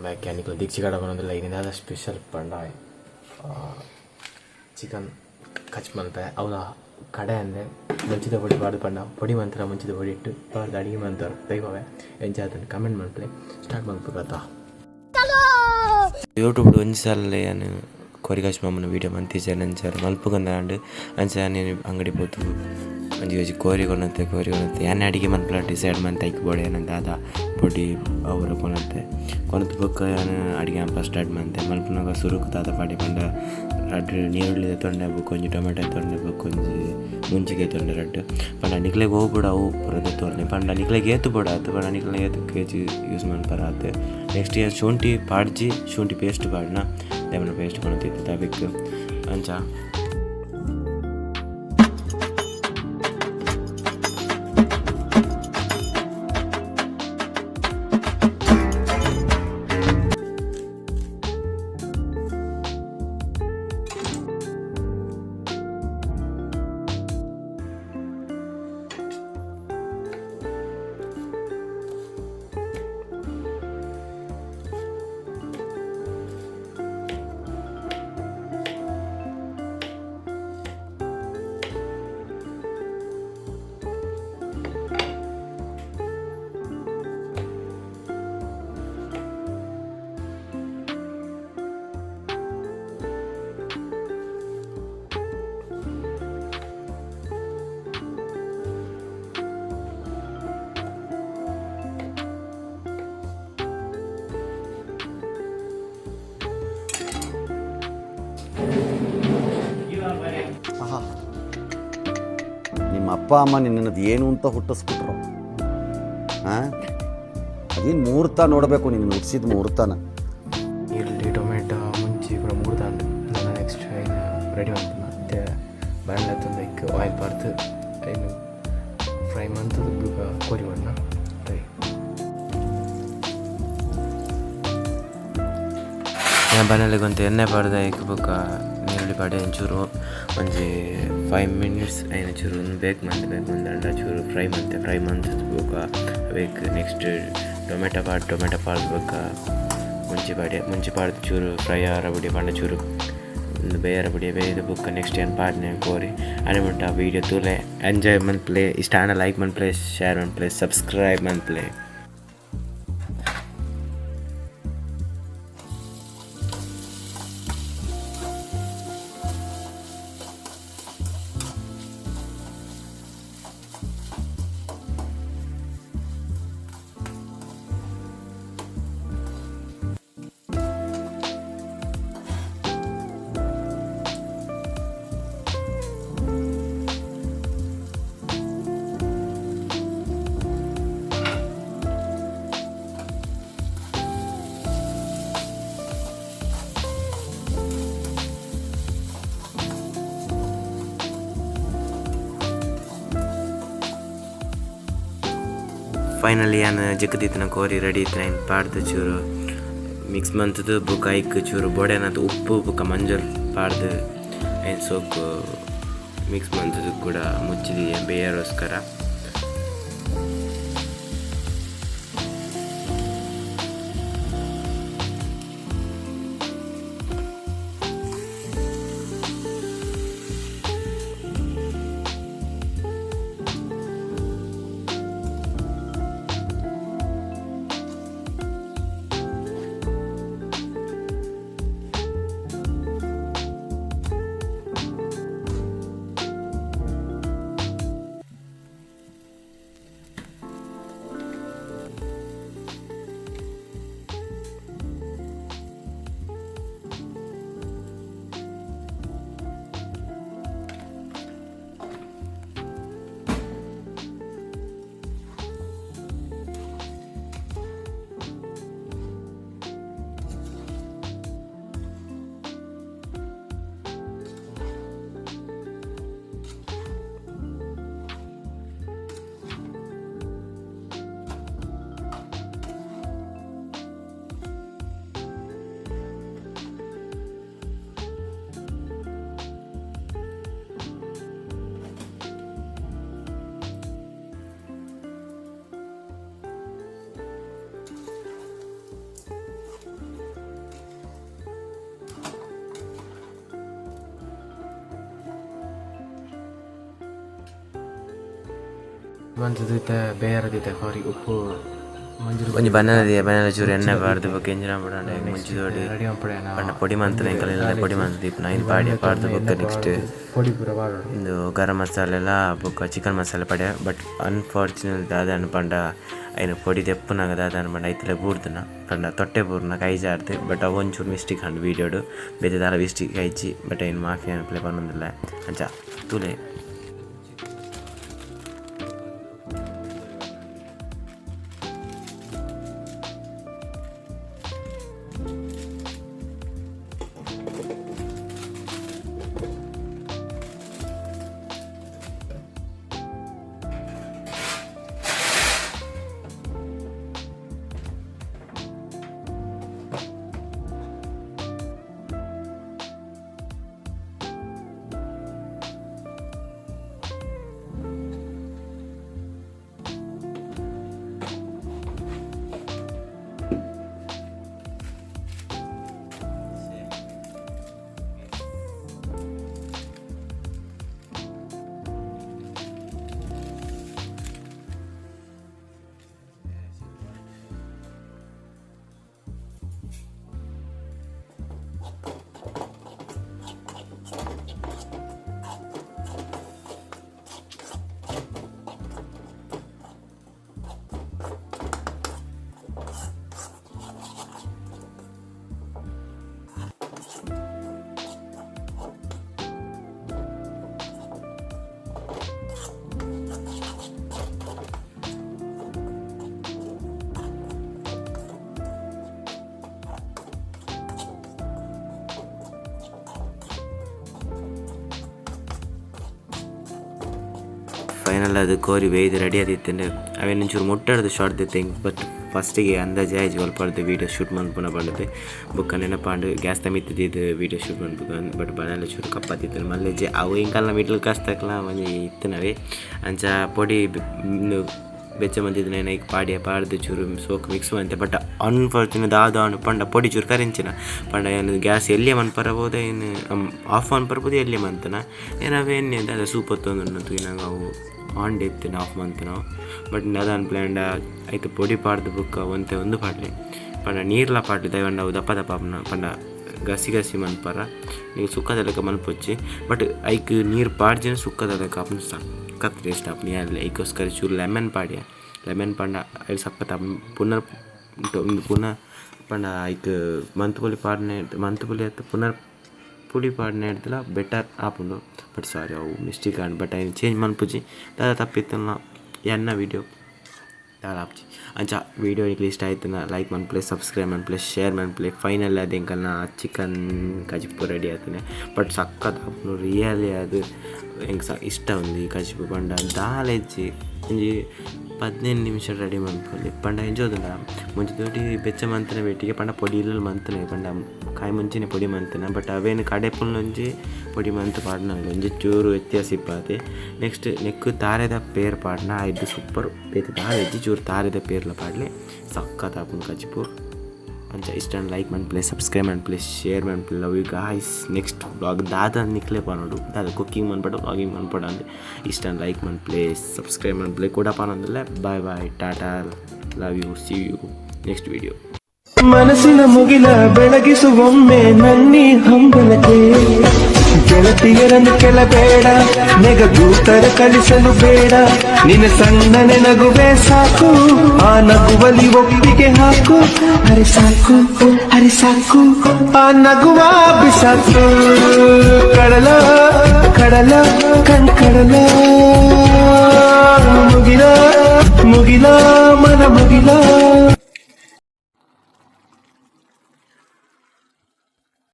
Back. ಯಾನಿಕ್ಲ ದೀಕ್ಷಿಕಡ ಬರೋದಿಲ್ಲ. ಇನಿದಾದ special ಪಂಡ chicken ಕಚ್ ಮಲ್ಪೆ. ಅವಲ ಕಡೆ ಅಂದೆ ಮುಂಚಿದ ಪೊಡಿ ಪಾಡ್ದು ಪಂಡ ಪೊಡಿ ಮಂತ್ರ ಮುಂಚಿದ ಪೊಡಿ ಇಟ್ಟು ಪಾಡ್ದು ಅಡಿಗೆ ಮಂತರು ದೈವವೇ ಎಂಚ ಆತನ ಕಮೆಂಟ್ ಮಲ್ಪಲೆ. ಸ್ಟಾರ್ಟ್ ಮಲ್ಪುಗತ್ತ. ಯೂಟ್ಯೂಬ್ ಒಂಜಿ ಸಲ ಯಾನ್ ಕೋರಿ ಕಚ್ ಮಮ್ಮನ ವೀಡಿಯೋ ಮಂತಿಜೆ ಅಂಚಾರ ಮಲ್ಪುಗಂದ ಆಂಡ್. ಅಂಚ ಯಾನ್ ಅಂಗಡಿ ಪೋತು ಒಂಜಿ ಒಂಜಿ ಕೋರಿ ಕೊನತ್ತೆ. ಕೋರಿ ಕೊನತ್ತೆ ಯಾನ್ ಅಡಿಗೆ ಮನ್ಪಲ ಡಿಸೈಡ್ ಮಂತೆ. ಐಕ್ ಬೋಡೆ ಯಾನ್ ದಾದ ಪೊಡಿ ಅವರ ಕೊನತ್ತೆ. ಕೊನತ್ ಬೊಕ್ಕ ಯಾನ್ ಅಡಿಗೆ ಮಲ್ಪ ಸ್ಟಾರ್ಟ್ ಮಂತೆ. ಮಲ್ಪುನಗ ಸುರುಕು ದಾದ ಪಾಡಿ ಪಂಡ ರಡ್ಡ್ ನೀರುಳ್ಳಿ ದೆತ್ತೊಂಡೆ, ಬೊಕ್ಕ ಒಂಜಿ ಟೊಮೆಟೊ ದೆತ್ತೊಂಡೆ, ಬೊಕ್ಕ ಒಂಜಿ ಮುಂಚಿಗೆ ದೆತ್ತೊಂಡೆ ರಡ್ಡ್. ಪಂಡ ನಿಕ್ಲೆಗ್ ಒವು ಬೋಡು ಅವು ಪೂರ ದೆತ್ತೊನ್ಲೆ. ಪಂಡ ನಿಕ್ಲೆಗ್ ಏತ್ ಬೋಡಾತ್, ಪಂಡ ನಿಕ್ಲೆಗ್ ಏತ್ ಕೆಜಿ ಯೂಸ್ ಮನ್ಪರ ಆತ್. ನೆಕ್ಸ್ಟ್ ಯಾನ್ ಶುಂಠಿ ಪಾಡ್ಜಿ, ಶುಂಠಿ ಪೇಸ್ಟ್ ಪಾಡ್ನ. ಲೆಮನ್ ಪೇಸ್ಟ್ ಕೊನೊತಿತ್ತೆ ಅವೆಕ್ ಅಂಚ. ನಿಮ್ಮ ಅಪ್ಪ ಅಮ್ಮ ನಿನ್ನದು ಏನು ಅಂತ ಹುಟ್ಟಿಸ್ಬಿಟ್ರು? ಹಾಂ, ಅದೇನು ಮುಹೂರ್ತ ನೋಡಬೇಕು ನಿನ್ನ ಹುಟ್ಟಿಸಿದ ಮುಹೂರ್ತನ. ಈರುಳ್ಳಿ, ಟೊಮೆಟೊ, ಮುಂಚಿ ಪೂರ ಮೂರ್ದಾಂಡ್. ನನ್ನ ನೆಕ್ಸ್ಟ್ ಐನ್ ರೆಡಿ ಮಲ್ಪುನ. ಇತ್ತೆ ಬಾಣಲೆ ತಂದು ಐಕ್ ಆಯಿಲ್ ಪಾಡ್ದು ಐನ್ ಫ್ರೈ ಮಂತುದು ಬೊಕ ಕೋರಿ ಪಾಡ್ನ ಫ್ರೈ. ಯಾನ್ ಬಾಣಲೆಗ್ ಒಂತೆ ಎಣ್ಣೆ ಪಾಡ್ದ್ ಐಕ್ ಬೊಕ್ಕ ನೀರುಳ್ಳಿ ಪಾಡೆ ಒಂಚೂರು ಒಂಜಿ 5 ಮಿನಿಟ್ಸ್ ಐನ್ ಚೂರು ಬೇಕ್ ಮಂತೆ. ಬೇಕ್ ಮಂದಾಂಡ ಚೂರು ಫ್ರೈ ಮಂತೆ. ಫ್ರೈ ಮಂತ್ ಬೊಕ್ಕ ಅವೆಕ್ ನೆಕ್ಸ್ಟ್ ಟೊಮೆಟೊ ಪಾಡ್. ಟೊಮೆಟೊ ಪಾಡ್ದ್ ಬೊಕ್ಕ ಮುಂಚಿ ಪಾಡ್ಯೆ. ಮುಂಚಿ ಪಾಡ್ದ್ ಚೂರು ಫ್ರೈ ಆವರ ಬುಡಿ. ಪಂಡ ಚೂರು ಉಂದು ಬೇಯರ ಬುಡಿ. ಬೇಯ್ದು ಬೊಕ್ಕ ನೆಕ್ಸ್ಟ್ ಯಾನ್ ಪಾಡ್ನೆ ಕೋರಿ. ಅಡೆ ಮುಟ್ಟ ವೀಡಿಯೋ ತೂಲೆ, ಎಂಜಾಯ್ ಮನ್ಪುಲೆ. ಇಷ್ಟ ಆಂಡ ಲೈಕ್ ಮನ್ಪುಲೆ, ಶೇರ್ ಮನ್ಪುಲೆ, ಸಬ್ಸ್ಕ್ರೈಬ್ ಮನ್ಪುಲೆ. ಫೈನಲಿ ಯಾನ್ ಜೆಕ್ಕುದಿತ್ತಿನ ಕೋರಿ ರೆಡಿ ಇತ್ತಿನ. ಐನ್ ಪಾಡ್ದು ಚೂರು ಮಿಕ್ಸ್ ಮಂತುದು ಬೊಕ ಐಕ್ ಚೂರು ಬೋಡೆನಾತ್ ಉಪ್ಪು ಬೊಕ ಮಂಜೊಲ್ ಪಾಡ್ದು ಐನ್ ಸೋಕು ಮಿಕ್ಸ್ ಮಂತುದು ಕೂಡ ಮುಚ್ಚಿದಿ ಬೇಯರೋಸ್ಕರ. ಮಂತದ ಇತ್ತೆ ಬೇಯರದಿತ್ತೆ ಕೋರಿ ಉಪ್ಪು ಮಂಜುಲು. ಒಂಜಿ ಬನ್ನದ ಬನ್ನದ ಚೂರು ಎಣ್ಣೆ ಪಾಡ್ದು ಬೊಕ್ಕ ಎಂಚಿನ ಪಡಂಡ ಮುಂಚಿದೋಡಿ. ರೆಡಿ ಮನ್ಪೊಡೆ. ಪಂಡ ಪೊಡಿ ಮಂತನ ಎಂಕಲೆಲ್ಲ ಪೊಡಿ ಮಂತ್ ದೀಪುನ. ಐನ್ ಪಾಡ್ಯ, ಪಾಡ್ದು ಬೊಕ್ಕ ನೆಕ್ಸ್ಟ್ ಪೊಡಿ ಪೂರ ಪಾಡೋಡು. ಇಂದು ಗರಂ ಮಸಾಲೆ ಎಲ್ಲ ಬೊಕ್ಕ ಚಿಕನ್ ಮಸಾಲೆ ಪಡ್ಯ. ಬಟ್ ಅನ್ಫಾರ್ಚುನೇಟ್ ದಾದ ಪಂಡ, ಐನ ಪೊಡಿ ದೆಪ್ಪುನಾಗ ದಾದ ಪಂಡ ಐತಲೆ ಬೂರ್ದುನ, ಪಂಡ ತೊಟ್ಟೆ ಬೂರ್ನ, ಕೈ ಜಾರ್ದು. ಬಟ್ ಅವು ಒಂಚೂರು ಮಿಸ್ಟೇಕ್ ಆಂಡ್ ವೀಡಿಯೋಡು, ಬೇತೆ ದಾಲ ಮಿಸ್ಟೇಕ್ ಆಯ್ಚಿ. ಬಟ್ ಐನ್ ಮಾಫಿ ಅನ್ಪ್ಲೆ ಪನೊಂದಿಲ್ಲ. ಅಂಚ ತೂಲೆ. ಫೈನಲ್ ಅದು ಕೋರಿ ಬೇಯ್ದು ರೆಡಿ ಆದಿತ್ತಂಡೆ. ಅವೇನು ಒಂಚೂರು ಮುಟ್ಟಾಡ್ದು ಶಾರ್ಟ್ ದಿತ್ತೆ. ಬಟ್ ಫಸ್ಟಿಗೆ ಅಂದಾಜು ಆಯ್ತು ಅಲ್ಪರ್ದು ವೀಡಿಯೋ ಶೂಟ್ ಮನ್ಪುನ ಪಂಡದು. ಬೊಕ್ಕ ನೆನಪಾಂಡು ಗ್ಯಾಸ್ ಮಿತ್ತದಿದ್ದು ವೀಡಿಯೋ ಶೂಟ್ ಮನ್ಪುಗ. ಬಟ್ ಬನಲ್ಲ ಚೂರು ಕಪ್ಪಾತಿತ್ತು ಮಲ್ಲೆಜ್ಜೆ. ಅವು ಇಂಕಲ್ನ ಮಿಡ್ಲ್ ಕಾಸ್ತಕ್ಲ ಒಂಜಿ ಇತ್ತನವೇ. ಅಂಚ ಪೊಡಿ ಇಂದು ಬೆಚ್ಚ ಮಂತಿದ್ದು ಐಕ್ ಪಾಡ್ಯ, ಪಾಡ್ದು ಚೂರು ಸೋಕು ಮಿಕ್ಸ್ ಮಂತೆ. ಬಟ್ ಅನ್ಫಾರ್ಚುನೇಟ್ ದಾದ ಪಂಡ ಪೊಡಿ ಚೂರು ಕರಿಂಚಿನ. ಪಂಡ ಏನು ಗ್ಯಾಸ್ ಎಲ್ಲಿಯ ಮನ್ಪರಬೋದ, ಏನು ಆಫ್ ಮನ್ಪರ್ಬೋದು, ಎಲ್ಲಿಯ ಮಂತನ ಏನು ದಾದ ಸೂಪ್ ಹೊತ್ತೊಂದು ತೂಯಿನಾಗ ಅವು ಆನ್ ಇತ್ತು, ಆಫ್ ಮಂತನ. ಬಟ್ ಅದಾನ್ ಪ್ಲ್ಯಾಂಡ ಐತ ಪೊಡಿ ಪಾಡ್ದು ಬುಕ್ಕ ಒಂತೆ ಒಂದು ಪಾಡ್ಲಿ ಪಂಡ ನೀರ್ಲ ಪಾಡ್ಲಿ. ದಯವಂಡ ಅವು ದಪ್ಪ ದಪ್ಪ ಆಪುನ ಪಂಡ ಗಸಿ ಗಸಿ ಮನ್ಪರ. ನೀವು ಸುಕ್ಕದ ಲೆಕ್ಕ ಮನ್ಪೊಚ್ಚಿ. ಬಟ್ ಐಕ್ ನೀರು ಪಾಡ್ಜಿನ ಸುಕ್ಕದ ಲೆಕ್ಕ ಆಪುನ, ಸಖತ್ ಟೇಸ್ಟ್ ಆಪುನಿ ಅಲ್ಲಿ. ಐಕೋಸ್ಕರ ಚೂರು ಲೆಮನ್ ಪಾಡ್ಯ. ಲೆಮನ್ ಪಂಡ ಐಲ್ ಸಖತ್ ಆಪುಂಡು. ಪುನರ್ ಪುನಃ ಪಂಡ ಐಕ್ ಮಂತ್ ಪುಲಿ ಪಾಡ್ನೆ, ಮಂತ್ ಪುಲಿ ಅತ್ತ ಪುನರ್ ಪುಡಿ ಪಾಡ್ನೆ ಬೆಟರ್ ಆಪುಂಡು. ಬಟ್ ಸಾರಿ, ಅವು ಮಿಸ್ಟೇಕ್ ಆಂಡ್. ಬಟ್ ಐನ್ ಚೇಂಜ್ ಮನ್ಪುಜಿ. ದಾದ ತಪ್ಪಿತ್ತಲ್ಲ ಎನ್ನ ವೀಡಿಯೋ ದಾದ ಆಪುಜಿ. ಅಂಚ ವೀಡಿಯೋ ನಿಕ್ಲೆ ಇಷ್ಟ ಆಯ್ತನ ಲೈಕ್ ಮನ್ಪುಲೆ, ಸಬ್ಸ್ಕ್ರೈಬ್ ಮನ್ಪುಲೆ, ಶೇರ್ ಮನ್ಪುಲೆ. ಫೈನಲ್ ಅದು ಎಂಕಲ್ನ ಚಿಕನ್ ಕಜಿಪು ರೆಡಿ ಆತನೆ. ಬಟ್ ಸಖತ್ ಆಪುಂಡು ರಿಯಲಿ. ಅದು ಎಂಕ್ ಸ ಇಷ್ಟ ಉಂದು ಈ ಕಜಿಪು. ಪಂಡ ದಾಲ ಇಜ್ಜಿ, ಒಂಜಿ 15 ನಿಮಿಷ ರೆಡಿ ಮನ್ಪೊಲಿ. ಪಂಡ ಎಂಚೋದುಂಡ ಮುಂಚೆ ದೊಡ್ಡಿ ಬೆಚ್ಚ ಮಂತನ ಬೇಟಿಗೆ ಪಂಡ ಪೊಡಿ ಇಲ್ಲ ಮಂತನೆ, ಪಂಡ ಕಾಯಿ ಮುಂಚೆನೆ ಪೊಡಿ ಮಂತನ. ಬಟ್ ಅವೇನು ಕಡೆಪುಲ್ ಒಂಜಿ ಪೊಡಿ ಮಂತ್ ಪಾಡ್ನ ಒಂಜಿ ಚೂರು ವ್ಯತ್ಯಾಸ ಇಪ್ಪಾತೆ. ನೆಕ್ಸ್ಟ್ ನೆಕ್ಕು ತಾರೆದ ಪೇರ್ ಪಾಡ್ನ ಐದು ಸೂಪರ್. ಬೇತೆ ದಾಲ ಇಜ್ಜಿ, ಚೂರು ತಾರೆದ ಪೇರ್ಲ ಪಾಡ್ಲೆ, ಸಖತ್ ಆಪುಂಡು ಕಜಿಪು. ಅಂಚ ಇಷ್ಟ ಲೈಕ್ ಮನ್ಪುಲೆ, ಸಬ್ಸ್ಕ್ರೈಬ್ ಮನ್ಪುಲೆ, ಶೇರ್ ಮನ್ಪುಲೆ. Love you guys. Next vlog ದಾದ ನಿಕ್ಲೆ ಪನೊಡು, ದಾದ ಕುಕ್ಕಿಂಗ್ ಮನ್ಪಡ, ವ್ಲಾಗಿಂಗ್ ಮನ್ಪಡ ಅಂದ್ ಇಷ್ಟ ಲೈಕ್ ಮನ್ಪುಲೆ, ಸಬ್ಸ್ಕ್ರೈಬ್ ಮನ್ಪುಲೆ ಕೂಡ ಪನೊಂದುಲ್ಲೆ. Bye bye, tata, love you, see you next video. ಮನಸ್ಸಿನ ಮುಗಿಲ ಬೆಳಗಿಸುವೊಮ್ಮೆ ನನ್ನಿ ಹಂಬಲಕ್ಕೆ. ಗೆಳತಿಯರನ್ನು ಕೆಳಬೇಡ, ನೆಗದೂತರ ಕಲಿಸಲು ಬೇಡ. ನಿನ್ನ ಸಣ್ಣನೆ ನಗುವೆ ಸಾಕು, ಆ ನಗುವಲಿ ಒಪ್ಪಿಗೆ ಹಾಕು. ಅರೆ ಸಾಕು, ಅರೆ ಸಾಕು, ಆ ನಗುವ ಬಿಸಾಕು. ಕಡಲ ಕಡಲ ಕಣ್ಕಡಲ, ಮುಗಿಲ ಮುಗಿಲ ಮನ ಮುಗಿಲ.